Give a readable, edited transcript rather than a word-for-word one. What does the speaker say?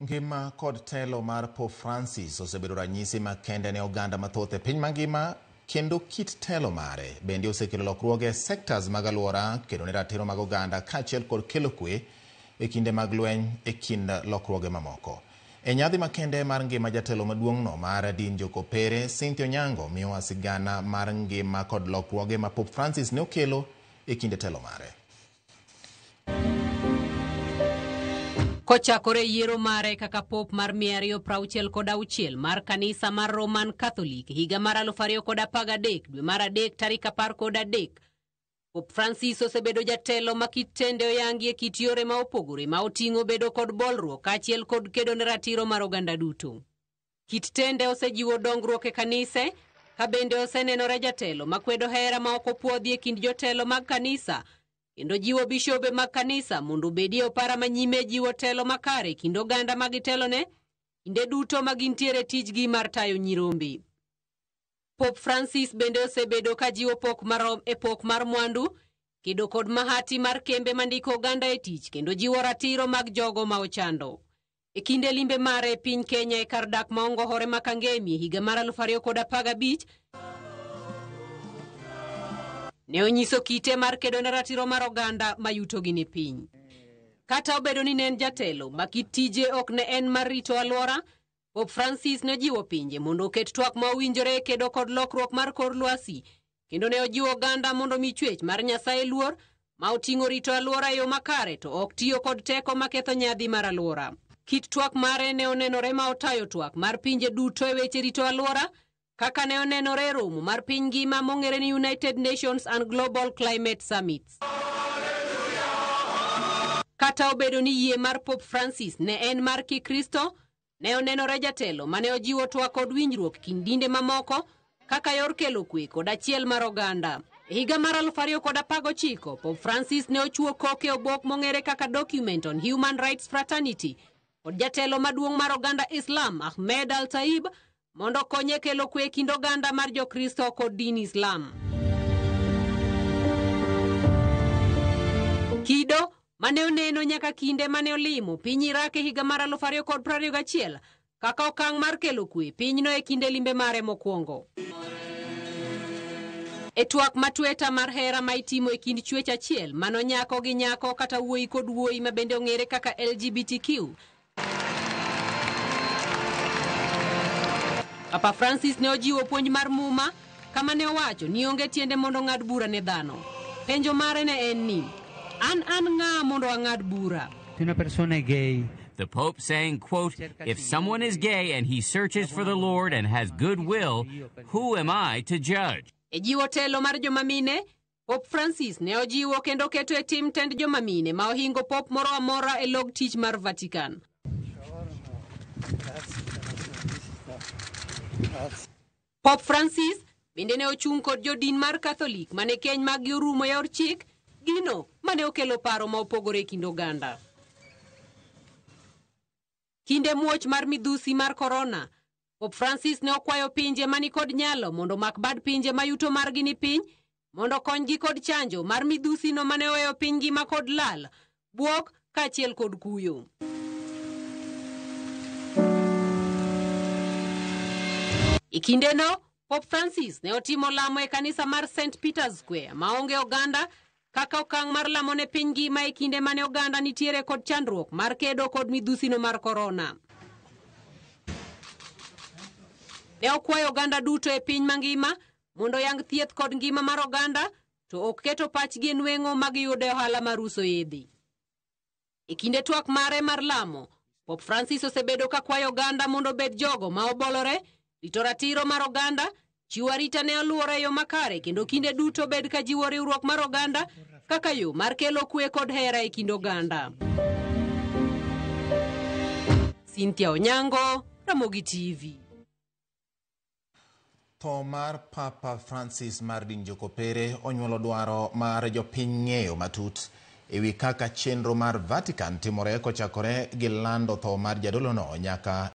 Ngima kod telo mar Pope Francis osebedo ranyisi makende ne oganda mathoth e piny mangima kendo kit telo mare bende osekelo lokruoge e sectors mag alwora kedo ne ratiro mag oganda kaachiel kod kelo kwe e kinde mag lweny e kind lokruoge mamoko. E nyadhi makende mar ngima jatelo maduong'no mar din jokopere Cynthia Onyango miyowa sigana mar ngima kod lokruoge ma Pope Francis ne okelo e kinde telo mare. Kochakore yiero mare kaka Pop mar 266 mar kanisa mar Roman Catholic higa mar 2013 dwe mar 3 tarik 13, Pope Francis osebedo jatelo ma kit tende oyangi e kit yore ma opogore ma oting'o bedo kod bolruok kaachiel kod kedo ne ratiro mar oganda duto. Kit tende osejiwo dongruok e kanise, ka bende osenenore jatelo makwedo hera ma ok opuodhi e kind jotelo mag kanisa kendo jiwo bishobe mag kanisa mondo obedi e opara manyime jiwo telo makare e kind oganda ma gitelone kinde duto ma gintiere tijgi mar tayo nyirombe. Pope Francis bende osebedo ka jiwo pok marom e pok mar mwandu, kedo kod mahati mar kembe mandiko oganda e tich kendo jiwo ratiro mag jogo ma ochando. E kinde limbe mare e piny Kenya e kar dak ma Ongohore ma Kangemi e higa mar 2015, ne onyiso kite mar kedo ne ratiro mar oganda ma yutogi ni piny. Kata obedo ni ne en jatelo ma kit tije ok ne en mar rito alwora, Pope Francis ne ojiwo pinje mondo oket twak ma owinjore e kedo kod lokruok mar kor lwasi kendo ne ojiwo oganda mondo mi chwech mar Nyasaye luor ma oting'o rito alwora e yo makare to ok tiyo kod teko maketho nyadhi mar alwora. Kit twak mare ne onenore ma otayo twak mar pinje duto e weche rito alwora kaka ne onenore e romo mar piny ngima mong'ere ni United Nations and Global Climate Summits. Kata obedo ni yie mar Pope Francis ne en mar Kikristo, ne onenore jatelo mane ojiwo twak kod winjruok kind dinde mamoko kaka yor kelo kwe kod achiel mar oganda. E higa mar 2019, Pope Francis ne ochuo koke obok mong'ere kaka Document on Human Rights Fraternity kod jatelo maduong' mar oganda Islam Ahmed Al-Taib mondo okonye kelo kwe e kind oganda mar Jokristo kod din Islam. Kido mane oneno nyaka kinde mane olimo piny Iraq e higa mar 2021 kaka okang' mar kelo kwe pinyno e kinde limbe mare mokwongo. E twak ma tweta mar hera ma itimo e kind chwech achiel mano nyako gi nyako kata wuoyi kod wuoyi ma bende ong'ere kaka LGBTQ, Papa Francis ne ojiwo puonj mar Muma kama ne owacho ni onge tiende mondo ng'ad bura ne dhano. Penjo mare ne en ni, an an ng'a mondo ang'ad bura? Se una persona è gay, The Pope saying, quote, if someone is gay and he searches for the Lord and has good will, who am I to judge? E jiwo telo mar joma mine, Pope Francis ne ojiwo kendo keto e tim tend joma mine ma ohingo pop moro amora e log tich mar Vatican. Pope Francis bende ne ochung' kod jodin mar Catholic mane keny maggi orumo e yor chik, gino mane okelo paro ma opogore e kind oganda. Kinde muoch mar midhusi mar korona, Pope Francis ne okwayo pinje mani kod nyalo mondo omak bad pinje ma yuto margi ni piny mondo okonygi kod chanjo mar midhusi no mane oweyo piny ngima kod lal, bwok kaachiel kod kuyo. E kindeno, Pope Francis ne otimo lamo e kanisa mar St. Peter's Square maonge oganda kaka okang' mar lamo ne piny ngima e kinde mane oganda nitiere kod chandruok mar kedo kod midhusino mar korona. Ne okwayo oganda duto e piny mangima mondo oyang thieth kod ngima mar oganda to ok keto pachgi e nweng'o ma giyudo e ohala mar uso yedhe. E kinde twak mare mar lamo, Pope Francis osebedo ka kwayo oganda mondo obed jogo ma obolore, rito ratiro mar oganda, chiwo arita ne alwora e yo makare kendo kinde duto bed ka jiwo riwruok mar oganda kaka yo mar kelo kwe kod hera e kind oganda. Cynthia Onyango, Ramogi TV. Tho mar Papa Francis mar din Jokopere onyuolo dwaro mar jopiny ng'eyo matut ewi kaka chenro mar Vatican timore kochakore gi lando tho mar jadolono nyaka